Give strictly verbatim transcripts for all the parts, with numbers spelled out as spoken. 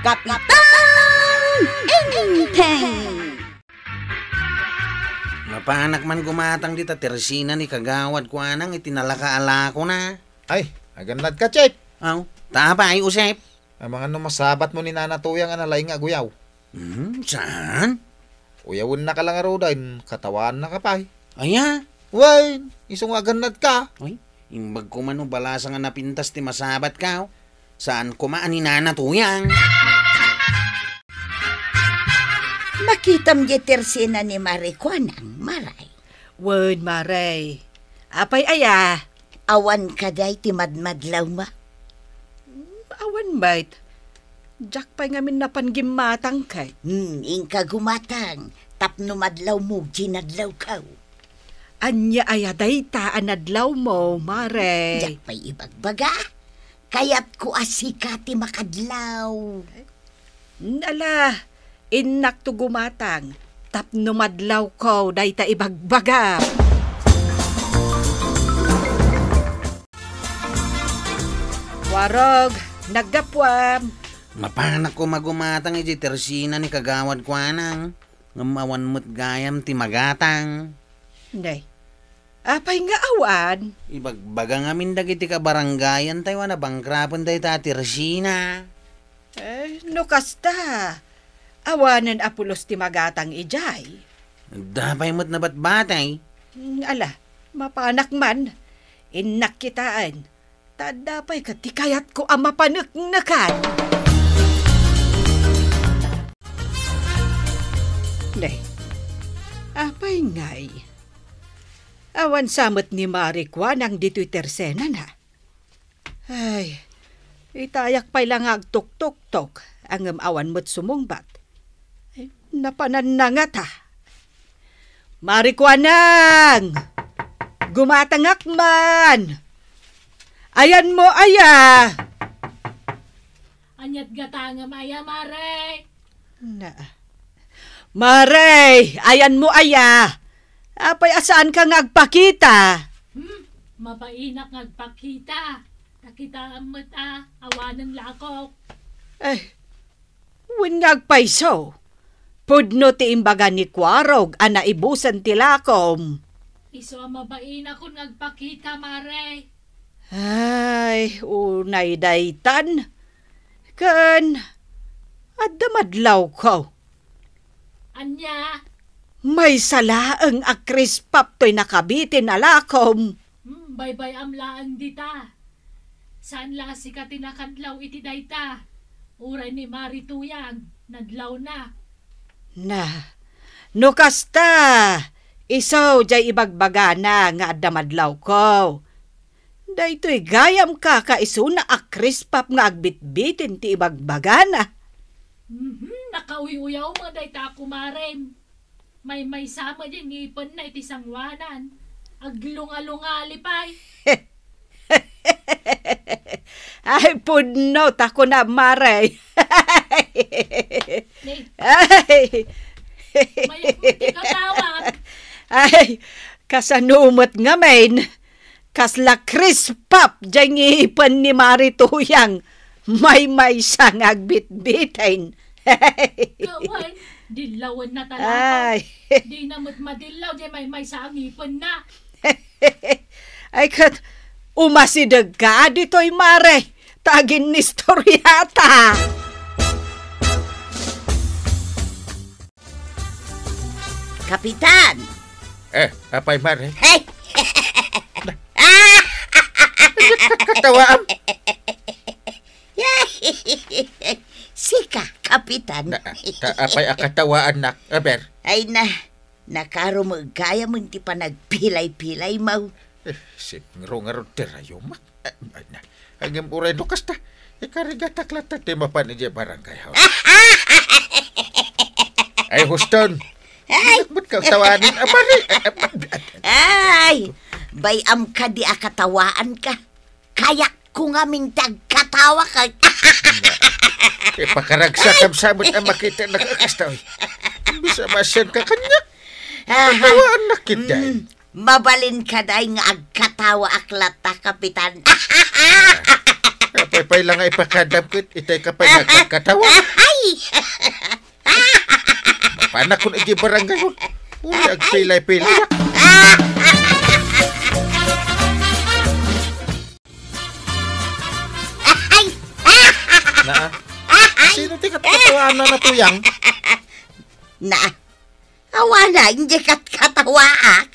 Kapitan Enteng! Mapanak man gumatang dita tersina ni Kagawad Kuanang iti nalaka-alakona. Ay, agannad ka, Chef. Aw, ta apay, Usep? Amangan no masabat mo ni Nana Tuyang a nalaing nga aguyaw. Hmm, saan? Uyawen na ka lang aruda, in katawaan na ka pay. Aya? Wen, isu nga agannad ka. Ay, imbag ko man no balasa nga napintas ti masabat ka, oh. Saan koma a ni Nana Tuyang? Makitam di tersina ni Mare Kuanang, Mare. Wen, Mare. Apay aya? Awan kadi ti madmadlawmo? Hmm, awan met. Diak pay ngamin napan gimmatang ket. Hmm, inka gumatang. Tapno madlawmo, dinadlawko. Ania aya dayta a nadlawmo, Mare? Diak pay ibagbaga. Kayatko a sika ti makadlaw. Ala, innakto gumatang tapno madlawko dayta ibagbagam. Warog, naggapuam. Mapanak koma gumatang iti tersina ni Kagawad Kuanang, ngem awan met gayam ti magatang. Nay, apay nga awan? Ibagbaga ngamin dagiti kabarangayantayo a nabangkrapen dayta a tersina. Eh, no kasta, awanen a pulos ti magatang idiay. Adda pay met nabatbatay. Mm, ala, mapanak man. Innak kitaen. Ta adda pay ket ti kayatko a mapaneknekan. Nay, apay ngay? Awan sa met ni Mare Kuanang ditoy tersenana. Ay, itayak pay la nga agtuktoktok, ngem awan met sumungbat. Ay, napananna ngata. Mare Kuanang! Gumatangak man! Ayanmo aya? Ania't gatangam aya, Mare? Na. Mare, ayanmo aya? Apay a saanka nga agpakita? Hmm, mabainak nga agpakita. Nakitaem met a, awanen lakok. Ay, wen nga agpayso. Pudno ti imbaga ni Kuarog a naibusen ti lakom. Isu a mabainakon nga agpakita, Mare. Ay, unay daytan. Ken, adda madlawko. Ania? Maysa laeng a krispap toy nakabitin a lakom. Hmm, baybay-am laeng dita. Saan la a sika ti nakadlaw iti dayta? Uray ni Mare Tuyang, nadlawna. Na, no kasta, isu jay ibagbagana nga adda madlawko. Daytoy gayam kakaisuna a krispap nga agbitbitin ti ibagbagana. Mhm, nakauy-uyaw met dayta a kumarem. Maymaysa met jay ngipenna iti sangoanan. Aglungalungali pay. Ay, pudno ta kuna, Mare. Ni, ay. Mayat mo ti katawa. Ay, kasano met ngamin? Kasla krispap jay ngipen ni Mare Tuyang, maymaysa nga agbitbitin. Kawan, dillawen na talaga. Ay. Di na met madillaw jay maymaysa a ngipenna. Ay, ket umasideg ka ditoy, Mare, ta aginnistoryata. Kapitan! Eh, apay, Mare? Hey! Kat-, katawaam? Sika, Kapitan. Na, ta-, apay a katawaannak, aber? Ay na, nakarumeggayam ti panagpilay-pilaymo. Eh, singrungarod ti rayumak. Ah, ah, na. Ngem uray no kasta, ikarigatak latta ti mapan idiay barangay hall. Ay, Houston. Ay! Ba't ka tawanin? Ah, pare! Ay! Bay-am kadi a katawaanka. Kayatko ngamin ti agkatawa ka. Ipakaragsakam sa amin a makita na kakasta, oy. Bisa masian ka kanya. Aha. Katawaannak, mm, day. Mabalin ka, day, nga agkatawaak latta, Kapitan. Apay pay la nga ipakadam ket itay ka pay nagkatawa. Ay! Mapanakon iti barangay hall. Uy, agpilay-pilay. Ay! Naa. Sino ti kat-, katawaanna, Tuyang? Na, awanen ti kat-, katawaak.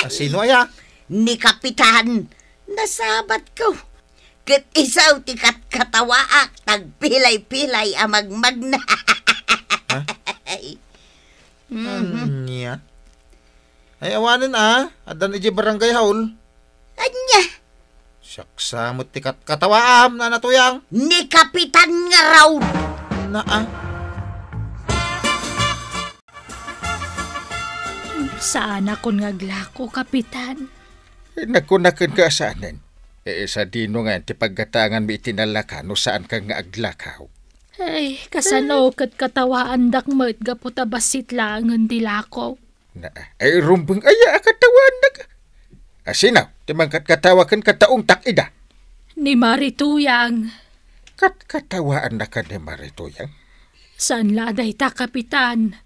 A, sino aya? Ni Kapitan, nasabatko. Ket isu ti kat-, katawaak, tagpilay-pilay a magmagna. Ha? Mhm. Ania? Ay, awanen a, addan idiay barangay hall. Ania? Siak sa met ti kat-, katawaam, Nana Tuyang. Ni Kapitan ngarud. Naa. Saanakon nga aglako, Kapitan. Nagkunak kenka a saanen. E, sadino ngayen ti paggatanganmi iti nalaka no saanka nga aglakaw? Ay, kasano ket katawaandak met gapu ta bassit laengen ti lako. Na, ay, rumbeng aya a katawaannak. A, sino ti mangkatkatawa ken kataungtak ida? Ni Mari Tuyang. Kat-, katawaannaka ni Mari Tuyang? Saan la dayta, Kapitan.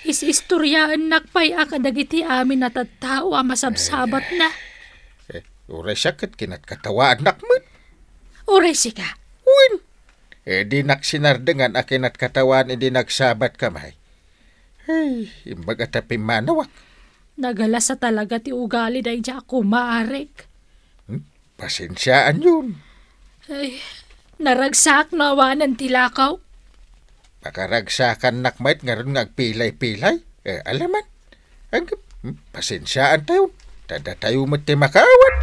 Is-istoriaennak pay a kadagiti amin a tattao a masabsabatna. Eh, uray siak ket kinatkatawaannak met. Uray sika? Wen. Eh, dinak sinardengan a kinatkatawaan idi nagsabatka, may. Ay, imbag a ta pimmanawak. Nagalasa talaga ti ugali daydiay a kumaarik. Hmm? Pasensiaanyon. Ay, naragsak no awanen ti lakaw. Pakaragsakannak met ngarud nga agpilay-pilay. Eh, alaman. Ang, hmm, pasensiaantayon. Ta datayo met ti makaawat.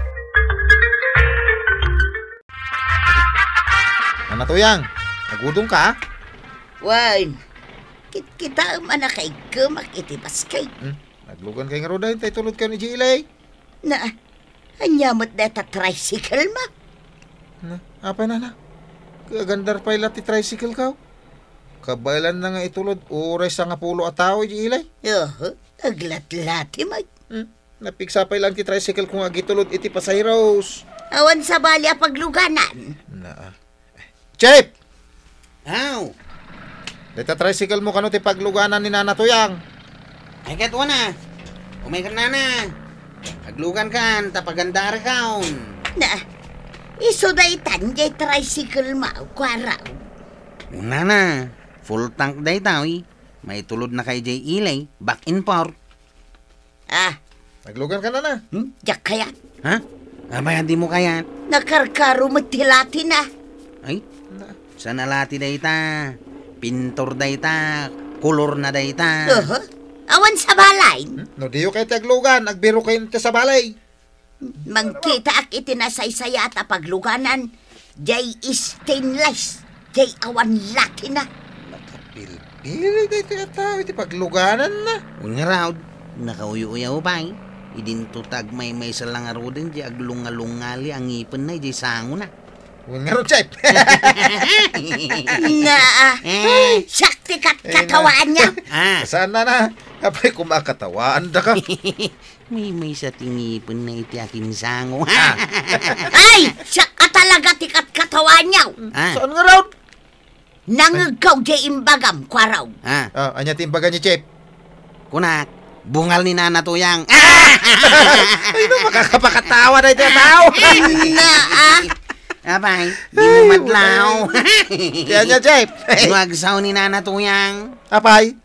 Nana Tuyang, agudongka, a? Wen, kitkitaem a nakaiggemak iti basket. Hmm, aglugankayo ngarud, a, ta itulodkayon idiay ilay. Na, ania met dayta tricycle-mo? Na, apay, Nana? Agandar pay la ti tricycle-ko. Kabaelanna nga itulod, uray sangapulo a tao idiay ilay. Oho, aglatlati met. Hmm. Napigsa pay laeng ti tricycle-ko nga agitulod iti pasaheros. Awan sabali a pagluganan. Naa. Chip! Aw! Dayta tricycle-mo kano ti pagluganan ni Nana Tuyang? Ay, ket wana. Umay ken Nana. Aglugankan, ta pagandarkaon. Na, isu daytan, jay tricycle-mo, kuara. O, Nana, full tank dayta, uy. Maitulodnaka idiay ilay, back and forth. Ah. Naglugan ka na na. Hmm? Diak kayat. Ha? Apay a dimo kayat? Nakarkaro met ti latina. Ay, saan a lati dayta? Pintor dayta, kolorna dayta. Oho. Awan sabali. Hmm? No diyo kayat ti aglugan, agbiro kayo ti sabali. Mangkitaak iti nasaysayaat a pagluganan, jay stainless, jay awan latina. Nakapilpili daytoy a tao iti paglugananna. Wen ngarud, nakauyo-uyaw pay. Idinto ta agmaymaysa la ngaruden jay aglungalungali a ngipenna idiay sangona. Wen ngarud, Chef. Naa. Eh. Siak ti kat-, eh, na. Katawaanyo. Ah. Saan na na? Apay, kumakatawaandaka. Maymaysa ti ngipenna iti akinsango. Ah. Ay, siak a talaga ti katkatawaanyo. Ah. Saan ngarud? Nangegko jay imbagam, kuaraw. Ah. Ah, ania ti imbaga ni Chef? Kunak, bungal ni Nana Tuyang. Ay, no, makakapakatawa daytoy a tao. Na, ah. Apay, di mo madlaw. Ay, bungal. Ti ania, Chef? Nuagsaw ni Nana Tuyang. Apay?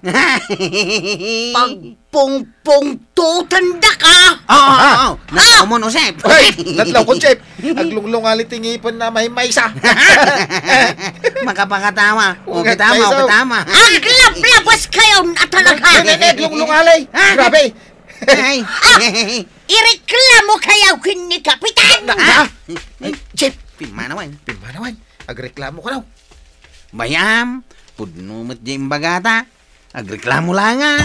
Pag- Pungpungtutendaka. Oo, oo, ah, oo. Nadlaw mo, no, Chef? Ay, nadlaw ko, Chef. Aglunglungali ti ngipenna a maymaysa. Makapakatawa. O, kita mo, kita mo. Aglablabaskayon a talaga. Ay, ay, ay, aglunglungali. Ah. Grabe. Ay. Ah, ireklamo kayo ken ni Kapitan. Ah. Ay, Chef. Pimmanawan. Pimmanawan. Agreklamo ka daw. Bayam, pudno met jay imbagata. Agreklamo la nga.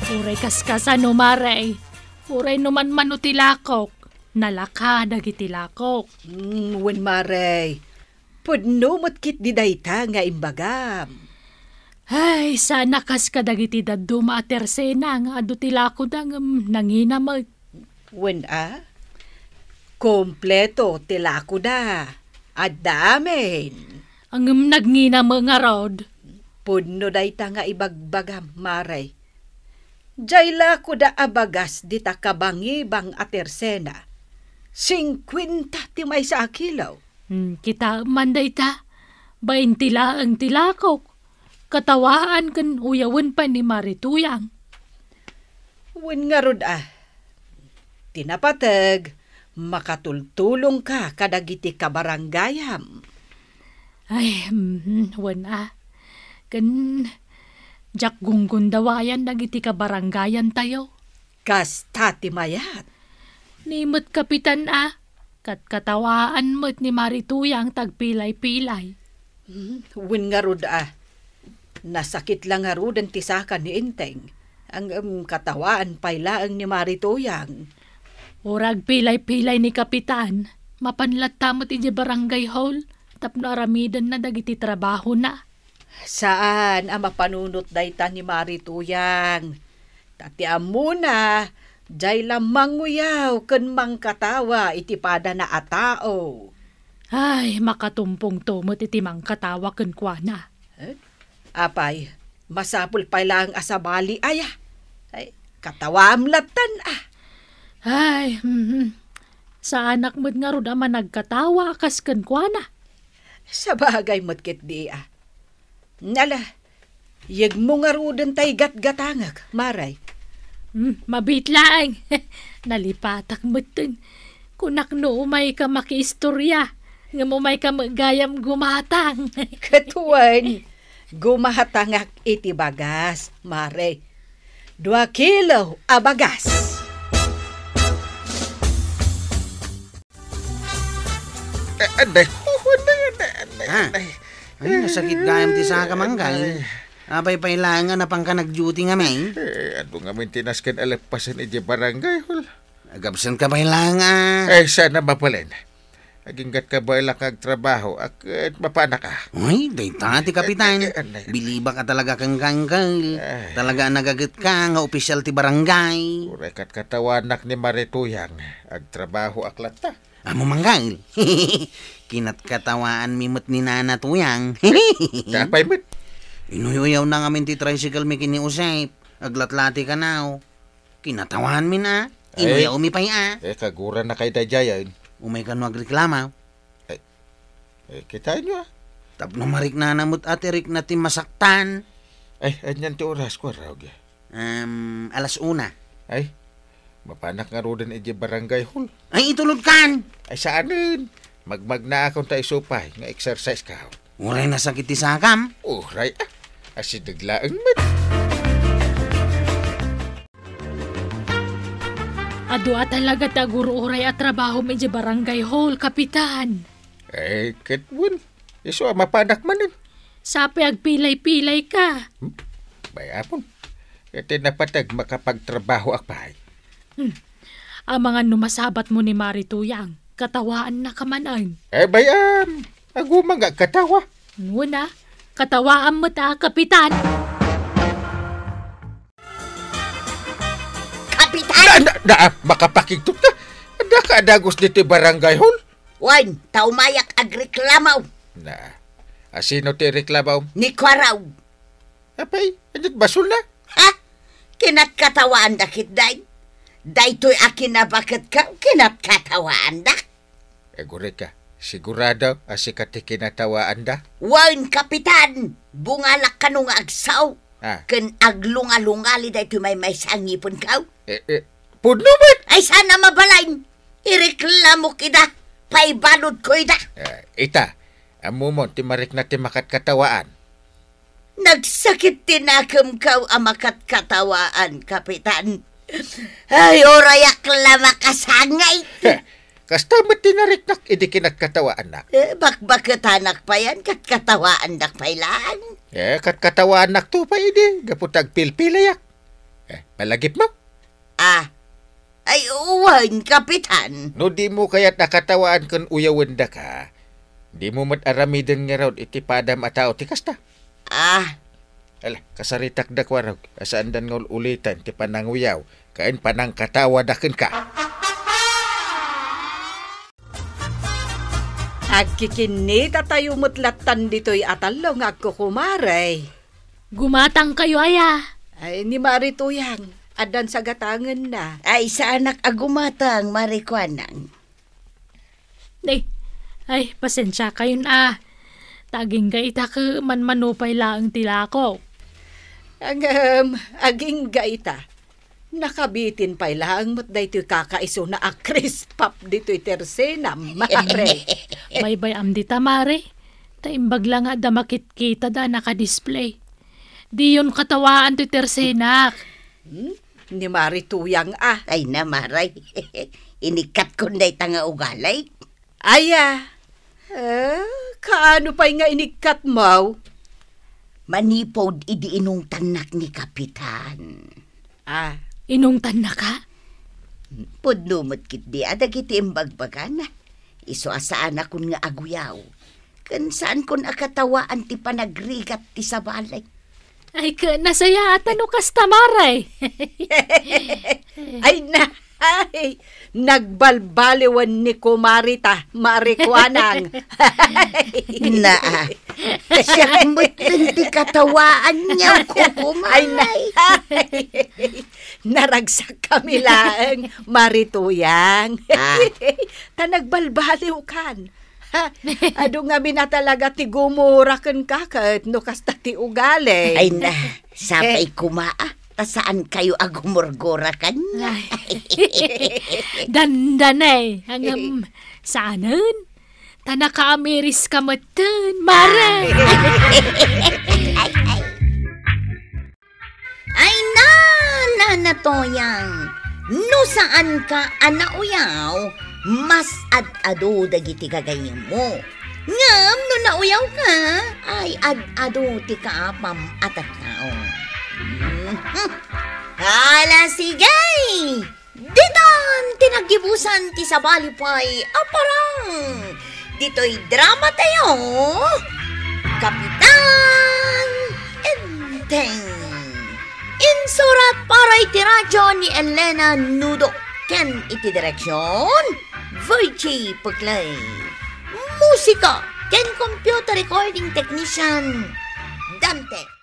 Uray kaskasano, Mare. Uray no manmano ti lakok, nalaka dagiti lakok. Mm, wen, Mare. Pudno met ketdi dayta nga imbagam. Ay, saan a kas kadagiti dadduma a tersena nga adu ti lakoda ngem nangina met. Wen a? Kompleto ti lakoda. Adda amin. Ngem nagngina met ngarud. Pudno dayta nga ibagbagam, Mare. Diay lakoda a bagas dita kabangibang a tersena. Singkuenta ti maysa a kilo. Hmm, kitaem man dayta. Bain ti laeng ti lakok. Katawaan ken uyawen pay ni Mari Tuyang. Wen ngarud a, ti napateg, makatultulongka kadagiti kabaranggayam. Ay, mhm, wen a. Ken diak gunggundawayan dagiti kabaranggayantayo. Kasta ti mayat. Ni met kapitan a, katkatawaan met ni Mari Tuyang tagpilay-pilay. Hmm, wen ngarud a. Nasakit la ngaruden ti saka ni Enteng. Ngem katawaan pay laeng ni Mari Tuyang. Uray agpilay-pilay ni Kapitan, mapan latta met idiay barangay hall tapno aramidenna dagiti trabahona. Saan a mapanunot dayta ni Mari Tuyang. Ta ti ammona, diay la manguyaw ken mangkatawa iti padana a tao. Ay, makatumpongto met iti mangkatawa kenkuana. Eh? Apay, masapul pay laeng a sabali aya. Ay, katawaam lattan a. Ay, mhm. Saanak met ngarud a managkatawa a kas kenkuana. Sabagay met ketdi a. Ala, yegmo ngaruden tay gatgatangek, Mare. Hmm, mabiit laeng. Nalipatak metten. Kunak no umayka makiistoria, ngem umayka met gayam gumatang. Ket wen, gumatangak iti bagas, Mare. Dua kilo a bagas. Eh, anday, oh, anday, anday, anday, Ha? Anday. Ay, nasakit gayam ti saka, Manggal. Ay. Apay pay laeng a napanka nag-duty ngamin? Eh, adu ngamin ti nasken a leppasen idiay barangay hall. Agabsent ka pay laeng a. Ay, saan a mabalin. Aginggatka baelak nga agtrabaho, a ket mapanak a. Uy, dayta ti kapitan. Eh, eh, eh, anday. Bilibak a talaga kenka, Angkel. Ay. Talaga a nagagetka nga opisyal ti barangay. Uray katkatawanak ni Mari Tuyang. Agtrabahoak latta. Ammom, Manggal. Kinatkatawaanmi met ni Nana Tuyang. Apay met? Inuyuyawna ngamin ti tricycle mi ken ni Josep. Aglatlati kano. Kinatawaanmi na. Ay. Inuyawmi pay a. Eh, kagurana kay daydiayen. Umay kano agreklamo. Ay. Eh, kitaenyo a. Tapno mariknana met a ti rikna ti masaktan. Ay, anian ti oras, Kuya Raug? Em, alas una. Ay, mapanak ngaruden idiay barangay hall. Ay, itulodkan! Ay, saanen. Magmagnaakon ta isu pay nga exercise ka. Uray nasakit ti sakam. Uray, a. Asideg laeng met. Adu a talaga ti agur-uray a trabahom idiay barangay hall, Kapitan. Eh, ket wen, isu a mapanak manen. Sapay agpilay-pilay ka. Hmm? Bay-am. Iti napateg makapagtrabahoak pay. Hmm. Amangan no masabatmo ni Mari Tuyang, katawaannaka manen. Eh, bay-am. Aguma nga katawa. Wen a, katawaam met a, Kapitan. Kapitan! Na, na, na, makapakigtot ka? Adda ka a dagus ditoy barangay hall? Wen, ta umayak agreklamo. Na, asino ti reklamo? Ni Kuya Raug. Apay, ania't basolna? Ha? Kinatkatawaandak ketdin. Daytoy a kinabaket ka, kinatkatawaandak. Agurayka, sigurado a sika ti kinatawaanda? Wen, Kapitan! Bungalak kano nga agsao. Ah. Ken aglungalungali daytoy maymaysa a ngipenko. Eh, eh, pudno met! Ay, saan a mabalin! Ireklamok ida! Paibaludko ida! Eh, ita, ammomon ti marikna ti makatkatawaan. Nagsakit ti nakemko a makatkatawaan, Kapitan. Ay, urayak la makasangit. Heh, kasta met ti nariknak idi kinatkatawaannak. Eh, bakbaketanak payen, katkatawaandak pay laeng. Eh, katkatawaannakto pay idi, gapu ta agpilpilayak. Eh, palagipmo? Ah, ay, wen, Kapitan. No dimo kayat a katawaan ken uyawendaka, dimo met aramiden ngarud iti padam a tao ti kasta. Ah. Ala, kasaritak da, Kuya Raug, a saandan nga ul-ulitan ti pananguyaw ken panangkatawada kenka. Agkikinnitatayo met lattan ditoy a tallo nga agkukumare. Gumatangkayo aya? Ay, ni Mari Tuyang, addan sagatangenna. Ay, saanak a gumatang, Mari Kuanang. Ay, ay, pasensiakayon a. Ta agingga ita ket manmano pay laeng ti lako. Ngem, agingga ita. Nakabitin pay laeng met daytoy kakaisuna a Krispap ditoy tersena, Mare. Baybay-am dita, Mare. Ta imbag la nga adda makitkitada a nakadisplay. Diyon katawaan toy tersenak. Hmm? Ni Mari Tuyang a. Ay na, Mare. Inikkatkon dayta nga ugali. Aya. Eh, kaano pay nga inikkat mo? Manipud idi inungtannak ni Kapitan. Ah. Inungtannaka? Pudno met ketdi a dagiti imbagbagana. Isu a saanakon nga aguyaw. Ken saankon a katawaan ti panagrigat ti sabali. Ay, ket nasayaat no kasta, Mare. Ay, na, ay, nagbalbaliwen ni Kumarita, Mari Kuanang. Naa, siak metten ti katawaan niya, Kukumare. Ay, na, ay. Naragsak kami laeng, Mari Tuyang. Ah. Ta nagbalbaliwkan. Ha, adu ngamin a talaga ti gumura kenka ket no kasta ti ugali. Ay na, sapay koma, ah, ta saankayo a gumurgura kaniak. Ay. Dandani, ngem saanen? Ta nakaamiriska metten, Mare. Ah. Ay na, Nana Toyang, no saanka a nauyaw, mas ad-ado dagiti gagayyemmo. Ngem no nauyawka, ay ad-ado ti kaapam a tattao. Mhm. Ala, sige! Ditan ti naggibusan ti sabali pay a parang ditoy drama tayo, Kapitan Enteng. Insurat para iti radyo ni Elena Nudo ken iti direksyon, Virgie Puclay. Musika ken computer recording technician, Dante